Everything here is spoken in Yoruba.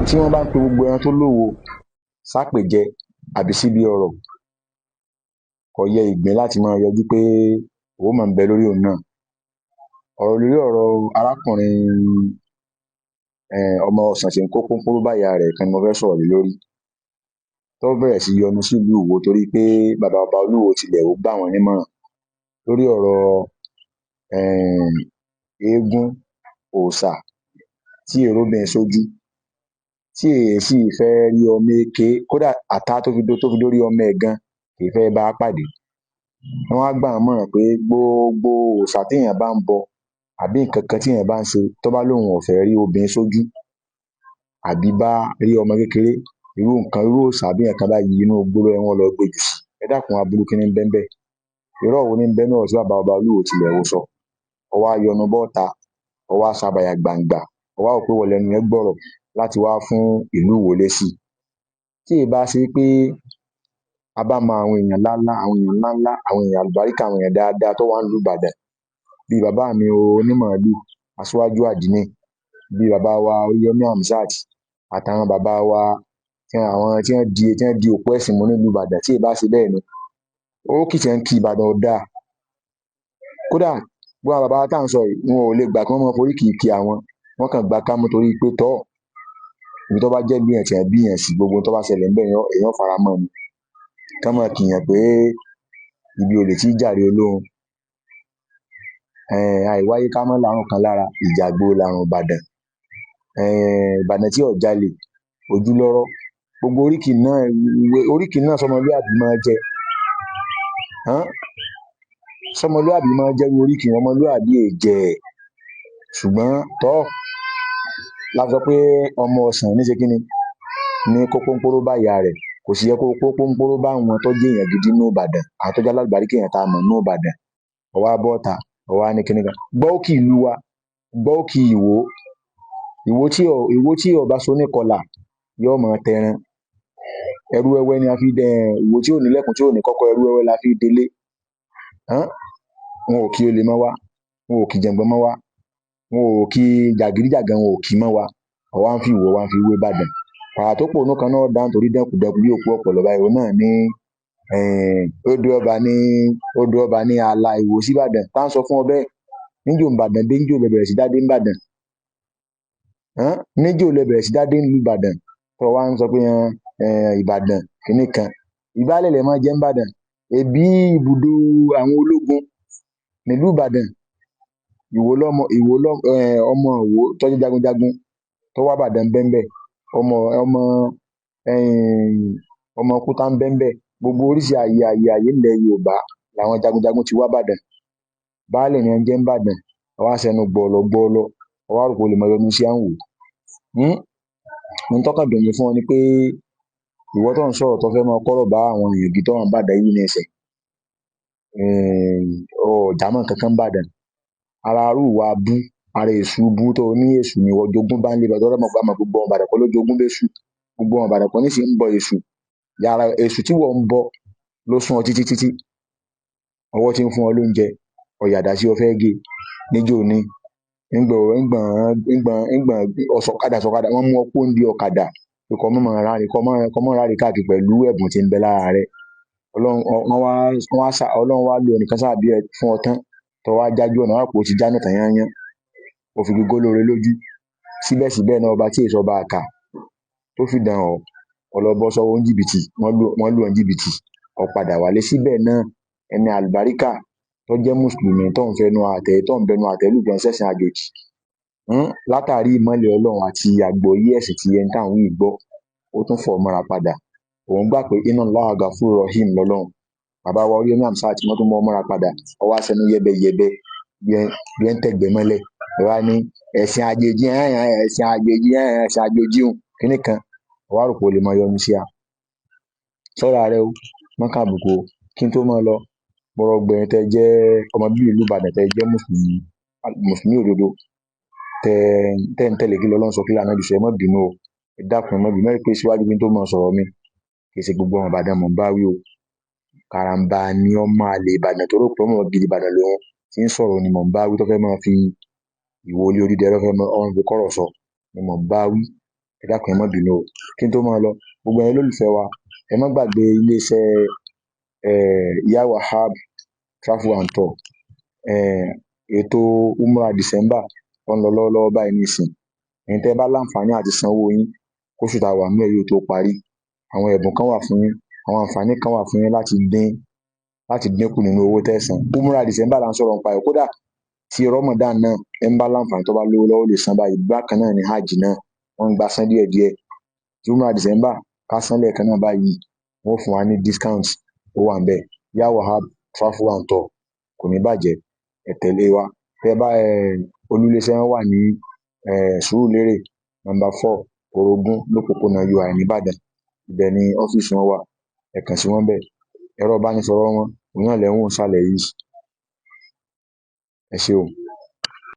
Tí wọ́n bá ń pe gbogbo ẹran tó lówo sápèjẹ àbí síbi ọ̀rọ̀, kò yẹ ìgbín láti máa yọjú pé òun máa ń bẹ lórí òun náà. Ọ̀rọ̀ lórí ọ̀rọ̀ arákùnrin ọmọ ọ̀sán tí ń kó pọ́npọ́n báyà rẹ̀ kan ni mo fẹ́ sọ̀rọ̀ lé lórí, tó bẹ̀rẹ̀ sí yọnu sílùú Ìwó torí pé bàbá ọba Olúwo tilẹ̀ ó gbà wọ́n nímọ̀ràn lórí ọ̀rọ̀ eégún òòṣà tí èròbìnrin sójú, tí èé sì fẹ́ rí ọmọ èké, kódà àtá tó fi dórí ọmọ ẹ̀ gan kì í fẹ́ bá pàdé. Wọ́n á gbà wọ́n mọ̀ràn pé gbogbo òòṣà téèyàn bá ń bọ àbí nǹkan kan téèyàn bá ń ṣe, tó bá lóun ò fẹ́ rí obìnrin sójú àbí bá rí ọmọ kékeré, irú nǹkan irú òòṣà bí nǹkan báyìí, inú igbó ló yẹ wọ́n lọ gbé jù sí. Ẹ dákun, aburú kí ni ń bẹ ńbẹ̀? Irọ́ wo ní ń bẹ nínú ọ̀rọ̀ tí bàbá ọba Olúwo tilẹ̀ Ìwó sọ? Ó wá yọnu bọ́ta, ó wá ṣàbàyà gbàǹgbà, ó wá rò pé ìwọ lẹnu ẹ gbọ́rọ̀ láti wá fún ìlú Ìwó lésì. Tí ì bá ṣe pé a bá mọ àwọn èèyàn ńláńlá, àwọn èèyàn ńláńlá, àwọn èèyàn àlùbáríkà, àwọn èèyàn dáadáa tó wà nílùú Ìbàdàn, bíi bàbá mi onímọ̀ọ́lù aṣíwájú àdínì, bíi bàbá wa Oríyọmí Hamzat, àtàwọn bàbá wa tí àwọn tí wọ́n di òpó ẹ̀sìn mú nílùú Ìbàdàn, tí ì bá ṣe bẹ́ẹ̀ ni ó kìtì ń kí Ìbàdàn ọ̀dà. Kódà gbogbo àwọn bàbá wa tá à ń sọ yìí, wọn ò lè gbà kí wọ́n máa forí kì í kí àwọn, wọ́n kàn gba kámú torí pé tọ́ ibi tó bá jẹ́ ìlú yẹn tí wọ́n bí yẹn sí, gbogbo tó bá ṣẹlẹ̀ ńbẹ̀ èèyàn fara mọ́ ni. Ká máa kìyàn pé ibi olè tí jàre olóhun, àìwáyé ká mọ́ làárùn kan lára, ìjàgbó làrùn Ìbàdàn, Ìbàdàn tí ò jalè ojú lọ́rọ́, gbogbo oríkì náà, oríkì náà sọmọlúàbí máa jẹ, sọmọlúàbí máa jẹ oríkì ọmọlúàbí è jẹ. Ṣùgbọ́n tọ́ la sọ pé ọmọ ọ̀sán ní ṣe kíni ní kó pọ́npọ́rọ́ bá ìyá rẹ̀, kò sì yẹ kó kó pọ́npọ́rọ́ bá àwọn tó jẹ́ èèyàn gidi nínú Ìbàdàn, àwọn tó jẹ́ alábàríkì èèyàn tá a mọ̀ nínú Ìbàdàn. Ó wá bọ́ta, ó wá ní kíní kan gbọ́ òkì ìlú wa, gbọ́ òkì Ìwó, Ìwó tí ọba so ní kọlà yóò máa tẹran ẹrú wẹ́wẹ́ ni a fi dẹ Ìwó tí ò ní lẹ́kùn tí ò ní kọ́kọ́, ẹrú wẹ́wẹ́ la fi délé. Wọn ò kí olè mọ́ wa, wọn ò kí jẹ̀ngbọ̀n mọ́ wa, wọn ò kí jàgídíjàgan, wọn ò kí mọ́ wa. Ó wá ń fi Ìwó wá ń fi wé Ìbàdàn. Pàrà tó pònú kan náà dáhùn torí dẹ́kun bí òkú ọ̀pọ̀lọ́ báyìí, òun náà ní odò ọba ní odò ọba ní ààlà Ìwó sí Ìbàdàn. Tá ń sọ fún ọ bẹ́ẹ̀, níjò Ìbàdàn dé, níjò lè bẹ̀rẹ̀ sí dádé Ìbàdàn, níjò lè bẹ̀rẹ̀ sí dádé nílùú Ìbàdàn, tó wá ń sọ pé Ìbàdàn kìíní kan ìbálẹ̀ lè máa jẹ́ Ìbàdàn, ẹbí ibùdó àwọn ológun nílùú Ìbàdàn. Ìwó lọ́mọ, Ìwó lọ́ ọmọ Ìwó tó jẹ́ jagunjagun tó wá Ìbàdàn bẹ́ńbẹ́, ọmọ ọmọ ọmọ Kútà ń bẹ́ńbẹ́, gbogbo oríṣi àyè àyè àyè ilẹ̀ Yorùbá làwọn jagunjagun ti wá Ìbàdàn. Baálẹ̀ ni wọ́n jẹ́ Ìbàdàn. Ó wá sẹnu gbọ̀ọ̀lọ̀ gbọ̀ọ̀lọ̀, ó wá rò pé o lè máa yọnu sí à ń wò. Ohun tọ́kàn dùn mí fún ọ ni pé ìwọ tó ń sọ̀rọ̀ tó fẹ́ máa kọ́rọ̀ bá àwọn èèyàn gidi tó wà n'Ìbàdàn yìí ní ẹsẹ̀, ò jámọ́ nǹkan kan n'Ìbàdàn. Ara arú ìwà bú, ara èṣù bú tó ní èṣù ni ìwọ jogún bá ń lé bàtọ́ ọmọ gbàmọ̀, gbogbo ọmọ Ìbàdàn kọ́ ló jogún bẹ́ṣù, gbogbo ọmọ Ìbàdàn kọ́ ní sì ń bọ èṣù. Yàrá èṣù tí wọ́n ń bọ ló sún ọ títí títí, ọwọ́ tí ń fún ọ lóúnjẹ, ọ̀yàdá sí ọ fẹ́ gé níjó ní ńgbọ̀n ńgbọ̀n ńgbọ̀n ńgbọ̀n ọ̀sọ̀kadà sọ̀kadà, wọ́n mú ọ kó ń di ọ̀kadà pé kọ́ mọ́ ráre, kọ́ mọ́ ráre káàkiri pẹ̀lú ẹ̀bùn tí ń bẹ lára rẹ̀. Ọlọ́run wá lo ẹnìkan sáàbí ẹ fún ọ tán, tó wá jájú ọ̀nà wá pò ti já nìtàn yányán, ó fi gbogbo lóore lójú. Síbẹ̀síbẹ̀ náà, ọba tí èso ọba àkà tó fi dàn ọ́, ọlọ́bọ sọ́wọ́ ń jìbìtì, wọ́n lù ọ́ ń jìbìtì, ó padà wálé. Síbẹ̀ náà, ẹni àlùbáríkà tó jẹ́ mùsùlùmí tó ń fẹnu àtẹ tó ń bẹnu àtẹ lù gan sẹ́sìn àjòjì, látàrí ìmọ̀lẹ̀ Ọlọ́run àti àgbọ́yé ẹ̀sìn tí ẹni táwọn yìí gbọ́, ó tún fọ̀ mọ́ra padà. Òun gbà pé inna Allaha gafurur rahim lọ́lọ́run. Bàbá wa Oríyọmí Hamzat wọ́n tún mọ́ mọ́ra padà, ó wá sẹnu yẹ́bẹyẹ̀bẹ bí ẹ ń tẹ̀gbẹ́ mọ́lẹ̀. Ó wá ní ẹ̀sìn àjèjì, ẹ̀sìn àjèjì, ẹ̀sìn àjòjì òun kíní kan, ó wá rò pé o lè máa yọnu sí a. Sọ́ra rẹ o, mọ́ kàbùkù o. Kí n tó máa lọ, mo rọ gbogbo ẹ̀yin tẹ́ jẹ́ ọmọ bíbí ìlú Ìbàdàn, tẹ́ jẹ́ mùsùlùmí, mùsùlùmí òdodo, tẹ́ ń tẹ̀lé kí l'Ọlọ́run sọ, kí l'Ànábì sọ, ẹ má bínú o, ẹ dákun, ẹ má bínú. Ẹ rí pé síwájú kí n tó máa sọ̀rọ̀ mi, kì í ṣe gbogbo ọmọ Ìbàdàn mò ń bá wí o. Karambà ni ọmọ àlè Ìbàdàn tó rò pé ọmọ gidi Ìbàdàn lòun tí ń sọ̀rọ̀ ni mò ń bá wí, tó fẹ́ máa fi Ìwó ilé odídẹrẹ́ fẹ́ máa fi kọ́rọ̀ sọ ni mò ń bá wí. Ẹ dákun, ẹ má bínú o. Kí n tó máa lọ, gbogbo ẹ̀yin olólùfẹ́ wa, ẹ má gbàgbé iléeṣẹ́ Ya Wahab Travel and Tour. Ètò Umrah December ó ń lọ lọ́wọ́lọ́wọ́ báyìí nísìn. Ẹ̀yin tẹ́ ẹ bá láǹfààní àti sanwó yín kóṣù tá a wà nínú ẹ̀ yìí ó tó parí, àwọn ẹ̀bùn kan wà fún yín, àwọn àǹfààní kan wà fún yín láti dínkù nínú owó tẹ́ ẹ san. Umrah December là ń sọ̀rọ̀ nípa ẹ̀. Kódà tí Ramadan náà, ẹ ń bá láǹfààní tó bá lówó lọ́wọ́ lè san báyìí. Bákan náà ni Hajj náà, wọ́n ń gba san díẹ̀díẹ̀. Tí Umrah December ká san lẹ́ẹ̀kan náà báyìí, wọ́n fún wa ní discount, ó wà ńbẹ̀. Ya Wahab Travel and Tour, kò ní bàjẹ́, ẹ tẹ̀lé wa. Tẹ́ bá olú-iléeṣẹ́ wọn wà ní Sùúrùlérè, number 4, Orogún, lópòpónà UI nìbàdàn. Ibẹ̀ ni ọ́fíìsì wọn wà, ẹ kàn sí wọn bẹ́ẹ̀. Ẹ̀rọ ìbánisọ̀rọ̀ wọn òun náà lẹ̀ ń wò nísàlẹ̀ yìí. Ẹ ṣé o.